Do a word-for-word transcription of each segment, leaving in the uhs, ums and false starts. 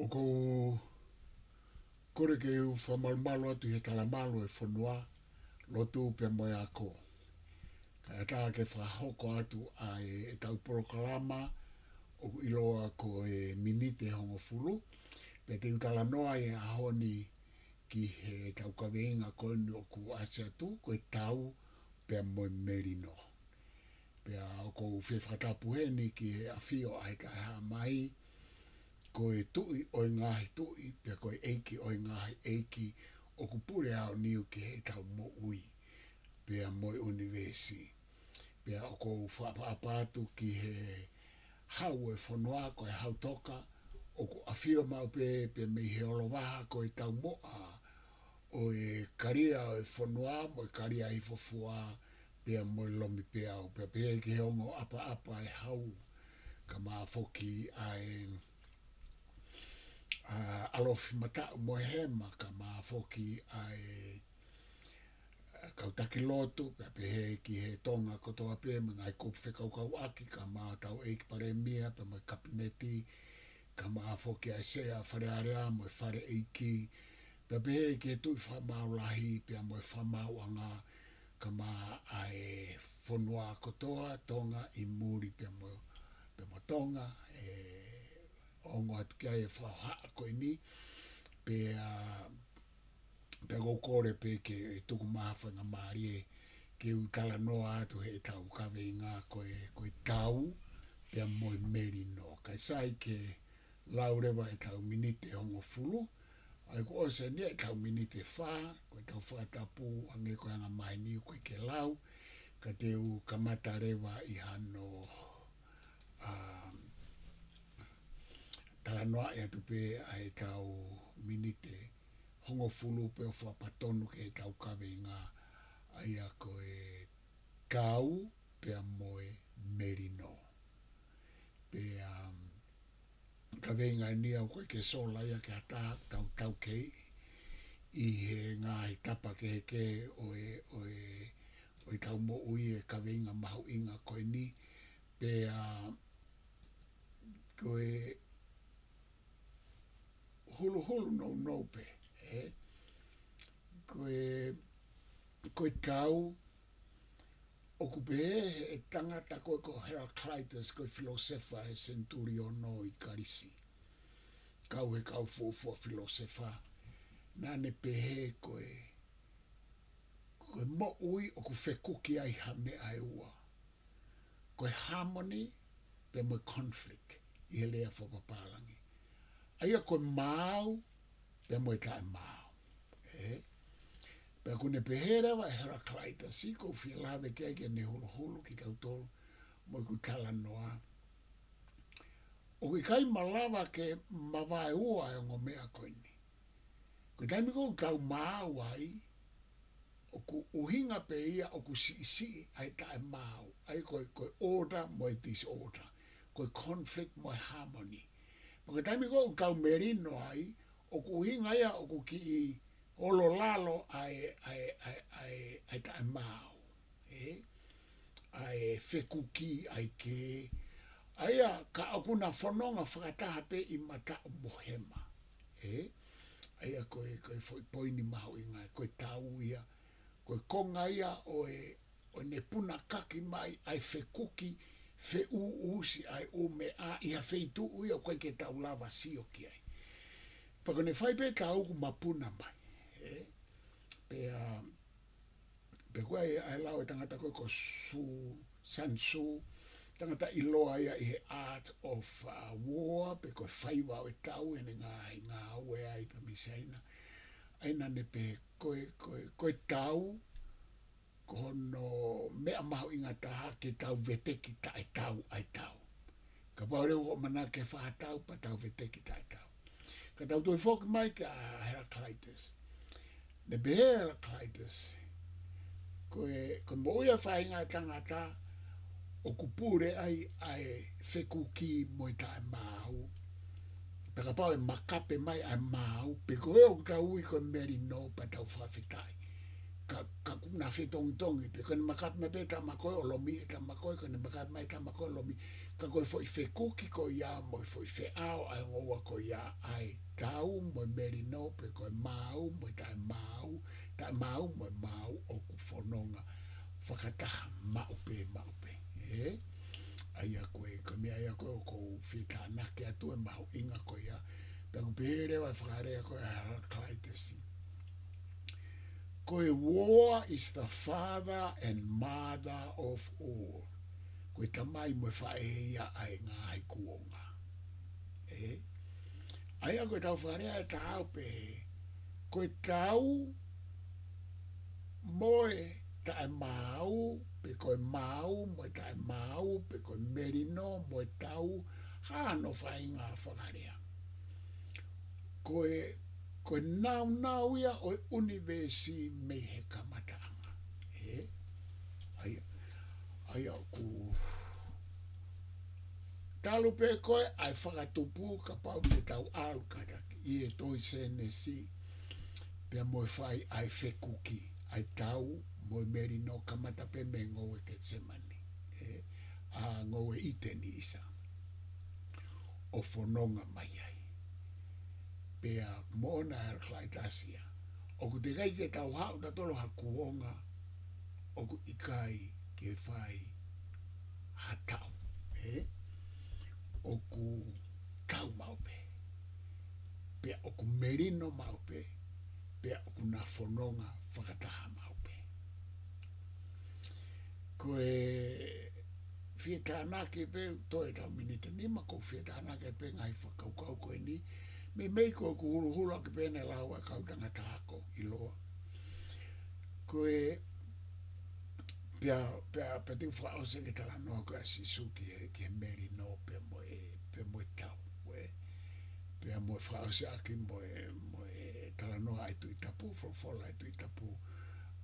ʻOku ou kole ke u fakamalumalu atu he talamalu e fonua, lotu pea mo e ako. Kae ʻatā ke fakahoko atu ʻa e, ʻetau polokalama ʻoku ʻiloa ko e Miniti ʻe Hongofulu. Pea te u talanoa ʻi he ʻaho ni ki heʻetau kaveinga ko eni ʻoku ʻasi atu, ko e tau pea mo e melino. Pea ʻoku ou fie fakatapu heni ki he ʻafio ʻa e Taʻehāmai, ko e Tuʻi ʻo e ngaahi tuʻi, pea ko e ʻEiki ʻo e ngaahi ʻeiki, ʻoku pule aoniu ki heʻetau moʻui pea mo e ʻunivēsi. Pea ʻoku ou fakaʻapaʻapa atu ki he hau e fonua, ko e Hau Toka, ʻoku ʻafio maʻu pē, pea mei he olovaha ko e taumuʻa ʻo e kalia ʻo e fonua, mo e kalia hifofua, pea mo e lomipeau, pea pehē ki he ongo ʻapaʻapa e hau, kae ʻumaʻā foki ʻa e, ʻa, ʻalofi mataʻu mo e hema, kae ʻumaʻā foki ʻa e, ʻa, kau taki lotu, pea pehē ki he Tonga kotoa pē, mo e ngaahi kupu fekaukauʻaki, kae ʻumaʻā hotau ʻEiki Palēmia, pea mo e Kapineti, kae ʻumaʻā foki ʻa e Sea Fale Alea mo e Fale ʻEiki, pea pehē ki he Tuʻi Fakamaau Lahi, pea mo e Fakamaauʻanga, kae ʻumaʻā ʻa e fonua kotoa, Tonga ʻi muli pea mo, pea mo Tonga, ʻe ongo atu ki ai e fakahohaʻa ko eni, pea, pea ʻoku ou kole pē ke tuku mai ha faingamālie ke u talanoa atu heʻetau kaveinga ko e, ko e tau pea mo e melino. Kae sai ke lau leva ʻetau miniti ʻe hongofulu, ʻa ia kuo ʻosi eni ʻetau miniti ʻe fā, ko ʻetau fakatapu, hangē ko e anga maheni ʻoku ʻikai ke lau, ka te u kamata leva ʻi hano, ʻa, talanoaʻi atu pē ʻa ʻetau miniti ʻe hongofulu pea u fakapatonu ki heʻetau kaveinga, ʻa ia ko e tau pea mo e melino. Pea, um, kaveinga eni ʻoku ʻikai ke sola ia ki ha taha, tau, tau kei ʻi he ngaahi tapa kehekehe ʻo e, ʻo e, ʻo ʻetau moʻui e kaveinga mahuʻinga ko eni, pea ko e huluhulu nounou pē, ē? Ko e, ko e tau, ʻoku pehē he tangata ko ē ko Heraclitus, ko e filōsefa he senituli ono ʻi Kalisi. Kau he kau fuofua filōsefa, naʻa ne pehē ko e, ko e moʻui ʻoku fekuki ai ha meʻa ʻe ua. Ko e harmony pea mo e conflict ʻi he lea fakapapālangi. ʻA ia ko e maau pea mo e taʻemaau. Ē? Pea ʻoku ne pehē leva ʻe Heraclitus, ʻoku ou fie lave ki ai ke ne huluhulu kitautolu mo ʻeku talanoa. ʻOku ʻikai malava ke mavaeua e ongo meʻa ko eni. Ko e taimi ʻoku tau maau ai, ʻoku ʻuhinga pē ia ʻoku siʻisiʻi ʻa e taʻemaau, ʻa ia ko e, ko e order mo e disorder, ko e conflict mo e harmony. Pea ko e taimi ʻoku tau melino ai, ʻoku ʻuhinga ia ʻoku kiʻi ʻololalo ʻa e, ʻa e, ʻa e, ʻa e, ʻa e taʻemaau. Ē? ʻA e fekuki, ʻa e kē. ʻA ia ka ʻoku na fononga fakataha pē ʻi mataʻu mo hema. Ē? ʻA ia ko e, ko e foʻi poini mahuʻinga, ko e tau ia, ko e konga ia ʻo e, ʻo ʻene punakaki mai ʻa e fekuki, feʻuʻusi ʻa e ʻū meʻa ʻi ha feituʻu ia ʻoku ʻikai ke tau lava sio ki ai. Pea ko ʻene fai pē tau ʻoku mapuna mai. Ē? Pea, pea ko e, ʻa e lau e tangata ko ē ko Tzu, Sun Tzu, tangata ʻiloa ia ʻi he Art of, uh, War, pe ko e faiva ʻo e tau, ʻene ngaahi ngāue ai pē mei Siaina. ʻA ia naʻa ne pehē ko e, ko e, ko e tau, ko hono meʻa mahuʻinga taha ke tau veteki taʻetau ʻa e tau. Kapau leva ʻoku ʻamanaki ke fakatau pea tau veteki taʻetau. Ka tau toe foki mai kia Heraclitus. Ne pehē ʻe Heraclitus, ko e, ko e moʻui ʻa e faʻahinga ʻo e tangata ʻoku pule ai ʻa e fekuki mo e taʻemaau. Pea kapau ʻe makape mai ʻa e maau, pe ko e ʻoku tau ui ko e melino pea tau fakafetaʻi. ka, ka ʻoku na fetongitongi pē, ko ʻene makapi mai pē tama ko ē ʻo lomi e tama ko ē, ko ʻene makapi mai tama ko ē ʻo lomi. Ka ko e foʻi fekuki ko ia mo e foʻi feʻao ʻa e ngoua ko ia ʻa e tau mo e melino pe ko e maau mo e taʻemaau, taʻemaau mo e maau ʻoku fononga fakataha maʻu pē, maʻu pē. Ē? ʻA ia ko e, ko e meʻa ia ko ē ʻoku ou fie tānaki atu e mahuʻinga ko ia. Pea ʻoku pehē leva e fakalea ko ē ʻa Heraclitus. Ko e war is the father and mother of all. Ko e tamai mo e faʻē ia ʻa e ngaahi kuonga. Ē? ʻA ia ko e tau fakalea ʻe taha ʻoku pehē, ko e tau mo e taʻemaau, pe ko e maau mo e taʻemaau, pe ko e melino mo e tau, hano faʻahinga fakalea. Ko e, ko e naunau ia ʻo e ʻunivēsi mei he kamataʻanga. Ē? ʻA ia, ʻa ia ʻoku talu pē ko ē ʻa e fakatupu kapau te tau ʻalu kātaki ʻi he tohi Sēnesi, pea mo e fai ʻa e fekuki ʻa e tau mo e melino kamata pē mei he ngoue Ketisemani. Ē? ʻA ngoue ʻĪteni ʻisa. ʻO fononga mai ai. Pea moʻona ʻa Heraclitus ia. ʻOku teʻeki ai ke tau haʻu tautolu ha kuonga ʻoku ʻikai ke fai ha tau. Ē? ʻOku tau maʻu pē. Pea ʻoku melino maʻu pē. Pea ʻoku na fononga fakataha maʻu pē. Ko e fie tānaki pē, toe tau miniti nima, ko e fie tānaki pē ngaahi fakakaukau ko eni. Meimei ko ʻeku huluhulu ake pē ʻene lau ʻa e kau tangata ako ʻiloa. Ko e pea, pea, pea te u fakaʻosi ki he talanoa ko ē ʻa Sīsū ki he, ki he melino pea mo e, pea mo e tau. Ē? Pea mo e fakaʻosi ʻaki mo e, mo e talanoa ʻa e Tuʻi Tapu, folofola ʻa e Tuʻi Tapu,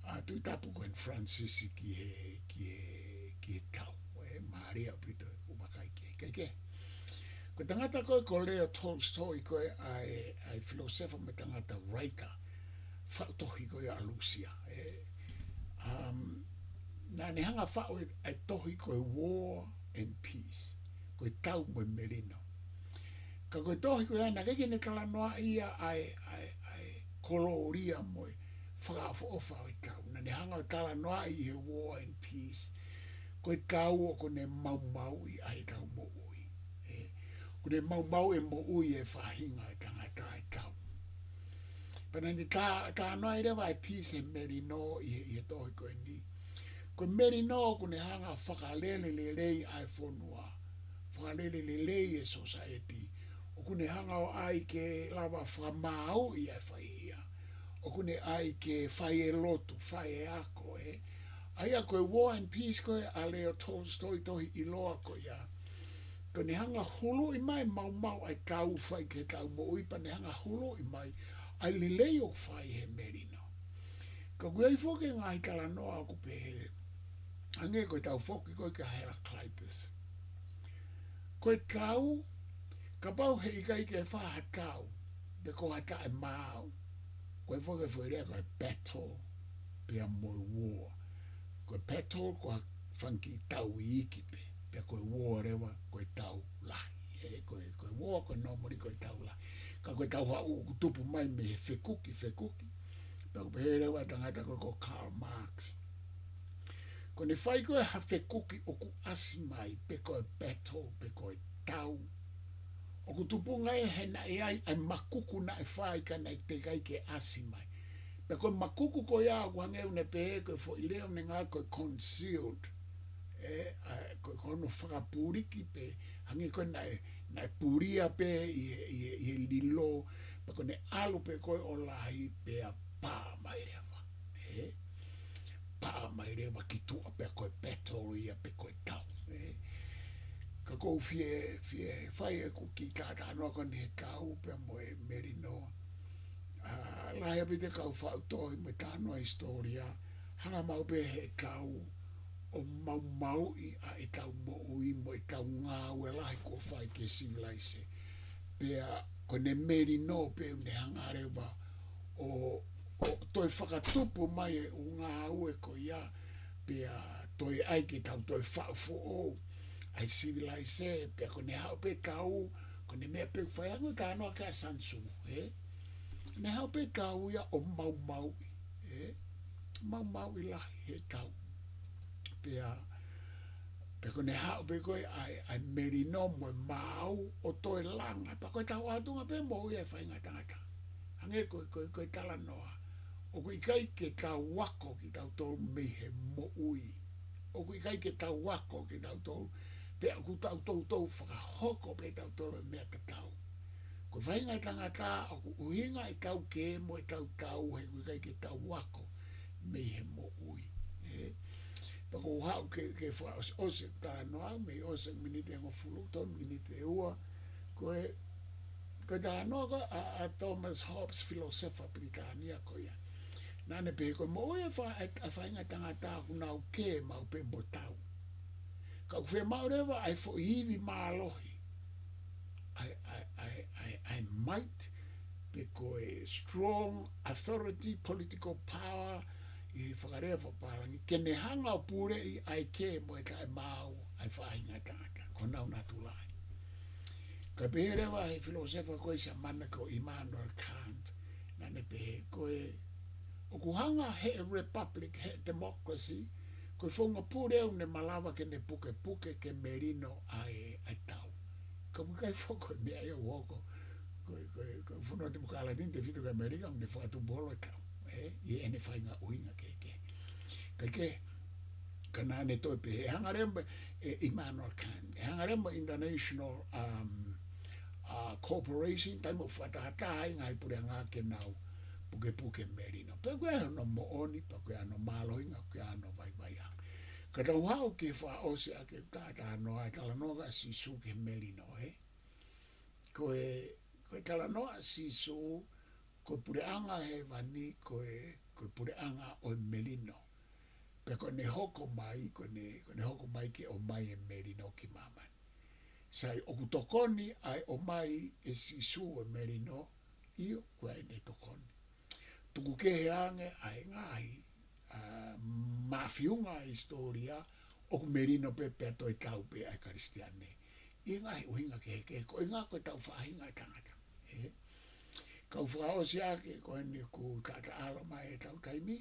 ʻa e Tuʻi Tapu ko eni Francis ki he, ki he, ki he tau. Ē, mālie ʻaupito ʻeku vakai ki ai. Kae kehe, ko e tangata ko ē ko Leo Tolstoy ko ē ʻa e, ʻa e filōsefa mo e tangata writer, faʻu tohi ko ē ʻa Lūsia. Ē, um, naʻa ne hanga faʻu e, e tohi ko e War and Peace, ko e tau mo e melino. Ka ko e tohi ko ia naʻe ʻikai ke ne talanoaʻi ia ʻa e, ʻa e, ʻa e kolōlia mo e fakaʻofoʻofa ʻo e tau. Naʻa ne hanga ʻo talanoaʻi he War and Peace, ko e tau ʻoku ne maumauʻi ʻa e tau moʻui. Ē, ʻoku ne maumauʻi e moʻui e faʻahinga e tangata e tau. Pea naʻa ne tā, talanoaʻi leva e peace e melino ʻi he, ʻi he tohi ko eni. Ko e melino ʻoku ne hanga fakalele lelei ʻa e fonua, fakalele lelei e society. ʻOku ne hanga ʻo ʻai ke lava fakamāuʻi ʻa e fai ia. ʻOku ne ʻai ke fai e lotu, fai e ako, ē. ʻA ia ko e War and Peace ko ē ʻa Leo Tolstoy, tohi ʻiloa ko ia. Ko ʻene hanga huluʻi mai maumau ʻa e tau fai ki he tau moʻui pea ne hanga huluʻi mai ʻa e lelei ʻoku fai he melino. Ka ʻoku ʻi ai foki e ngaahi talanoa ʻoku pehē, hangē ko e tau foki ko ē kia Heraclitus. Ko e tau, kapau he ʻikai ke fai ha tau, pe ko ha taʻemaau. Ko e foki e foʻi lea ko e battle, pea mo e war. Ko e battle, ko ha fanga kiʻi tau iiki pē. Pea ko e war leva, ko e tau lahi. Ē, ko e, ko e war, ko e normally, ko e tau lahi. Ka ko e tau haʻu ʻoku tupu mai mei he fekuki, fekuki. Pea ʻoku pehē leva e tangata ko ē ko Karl Marx. Ko ʻene fai ko ē ha fekuki ʻoku ʻasi mai, pe ko e battle, pe ko e tau. ʻOku tupunga ia he naʻe ʻi ai ʻa e makuku naʻe fai ka naʻe teʻeki ai ke ʻasi mai. Pea ko e makuku ko ia ʻoku hangē ʻoku ne pehē ko e foʻi lea ʻoku ne ngāueʻaki ko e concealed. Ē, ʻa, ko, ko hono fakapuliki pē, hangē ko ē naʻe, naʻe pulia pē ʻi he, ʻi he, ʻi he lilo, pea ko ʻene ʻalu pē ko ē ʻo lahi pea pā mai leva. Ē? Pā mai leva ki tuʻa pea ko e battle ia pe ko e tau. Ē? Ka ʻoku ou fie, fie fai ʻeku kiʻi talanoa ko eni he tau pea mo e melino. ʻA, lahi ʻaupito e kau faʻu tohi mo e talanoa hisitōlia, hanga maʻu pē he tau ʻo maumauʻi ʻa e tau moʻui mo e tau ngāue lahi kuo fai ki he sivilaise. Pea ko ʻene melino pē ʻoku ne hanga leva ʻo ʻo toe fakatupu mai e ʻū ngāue ko ia, pea toe ʻai ke tau toe faʻu foʻou ʻa e sivilaise, pea ko ʻene haʻu pē tau, ko ʻene meʻa pē ʻoku fai ange ʻo talanoa ki ai ʻa Sun Tzu, ē? ʻEne haʻu pē tau ia ʻo maumauʻi, ē? Maumauʻi lahi he tau. Pea, pea ko ʻene haʻu pē ko ē ʻa e, ʻa e melino mo e maau ʻo toe langa, pea ko e tau ʻatunga pē moʻui ʻa e faʻahinga tangata. Hangē ko e, ko e, ko e talanoa. ʻOku ʻikai ke tau ako kitautolu mei he moʻui. ʻOku ʻikai ke tau ako kitautolu. Pea ʻoku tau toutou fakahoko pē tautolu e meʻa tatau. Ko e faʻahinga tangata ʻoku ʻuhinga ʻetau kē mo ʻetau tau he ʻoku ʻikai ke tau ako mei he moʻui. Ē? Pea ʻoku ou haʻu ke, ke fakaʻosiʻosi e talanoa, mei ʻosi e miniti ʻe hongofulu, tolu miniti ʻe ua, ko e, ko e talanoa ko ē ʻa, ʻa Thomas Hobbes, filōsefa Pilitānia ko ia. Naʻa ne pehē ko e moʻui ʻa e fa-, ʻa e, ʻa e faʻahinga tangata ʻoku nau kē maʻu pē mo tau. Ka ʻoku fiemaʻu leva ʻa e foʻi ivi mālohi. ʻA e, ʻa e, ʻa e, ʻa e, ʻa e might, pe ko e strong authority, political power, ʻi he fakalea fakapālangi, ke ne hanga ʻo puleʻi ʻa e kē mo e taʻemaau ʻa e faʻahinga tangata. Ko honau natula ia. Ka pehē leva ʻe he filōsefa ko ē Siamane ko Immanuel Kant, naʻa ne pehē ko e, ʻoku hanga ʻe he republic, ʻe he democracy, ko e founga pule ʻoku ne malava ke ne pukepuke ke melino ʻa e, ʻa e tau. Ka ʻoku ʻikai foki ko e meʻa ia ʻoku hoko. Ko e, ko e, ko e fonua temokalati ni, tefito ki ʻAmelika, ʻoku ne fakatupu holo e tau. Ē, ʻi heʻene faʻahinga ʻuhinga kehekehe. Kae kehe, ka naʻa ne toe pehē, ʻe hanga leva ʻe Immanuel Kant, ʻe hanga leva International, um, uh, Corporation, taimi ʻoku fakatahataha ai ngaahi puleʻanga ke nau pukepuke melino. Pea ʻoku ʻi ai hono moʻoni, pea ʻoku ʻi ai hono mālohinga, ʻoku ʻi ai hono vaivaiʻanga. Ka tau haʻu ke fakaʻosi ʻaki e talanoa, e talanoa ʻa Sīsū ki he melino, ē? Ko e, ko e talanoa ʻa Sīsū, ko e puleʻanga hēvani, ko e, ko e puleʻanga ʻo e melino. Pea ko ʻene hoko mai, ko ʻene, ko ʻene hoko mai ke ʻomai e melino ki māmani. Sai, ʻoku tokoni ʻa e ʻomai ʻe Sīsū ʻo e melino? ʻIo, ʻoku ʻi ai ʻene tokoni. Tuku kehe ange ʻa e ngaahi, ʻa, mafiunga ʻi he hisitōlia, ʻoku melino pē pea toe tau pē ʻa e Kalisitiane. ʻI he ngaahi ʻuhinga kehekehe, ko e ʻuhinga ko ʻetau faʻahinga ʻa e tangata. Ē? Kau fakaʻosi ʻaki, ko eni kuo taʻataʻalo mai ʻetau taimi,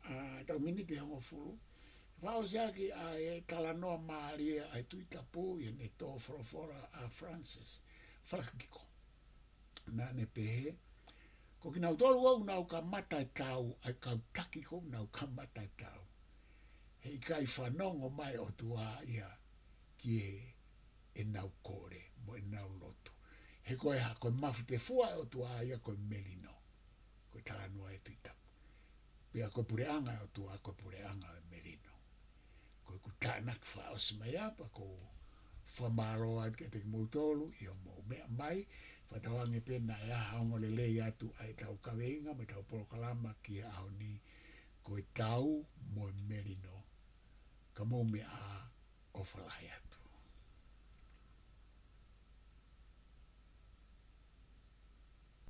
ʻa, ʻetau miniti ʻe hongofulu. Fakaʻosi ʻaki ʻa e talanoa mālie ʻa e Tuʻi Tapu ʻi heʻene tō folofola ʻa Francis Falakiko. Naʻa ne pehē, ko kinautolu ʻoku nau kamata e tau, ʻa e kau taki ʻoku nau kamata e tau, heʻikai fanongo mai ʻOtua ia ki he, ʻenau kole mo ʻenau lotu. He ko e hā, ko e mafutefua ʻo e ʻOtua ia ko e melino. Ko e talanoa ʻa e Tuʻi Tapu. Pea ko e puleʻanga ʻo e ʻOtua, ko e puleʻanga ʻo e melino. Ko ʻeku tānaki fakaʻosi mai ia, pea ʻoku ou fakamālō atu kiate kimoutolu ʻi hoʻomou meʻa mai, fakatauange pē naʻe ʻi ai ha ongo lelei atu ʻa ʻetau kaveinga mo ʻetau polokalama ki he ʻaho ni, ko e tau mo e melino. Ka mou meʻa ā, ʻofa lahi atu.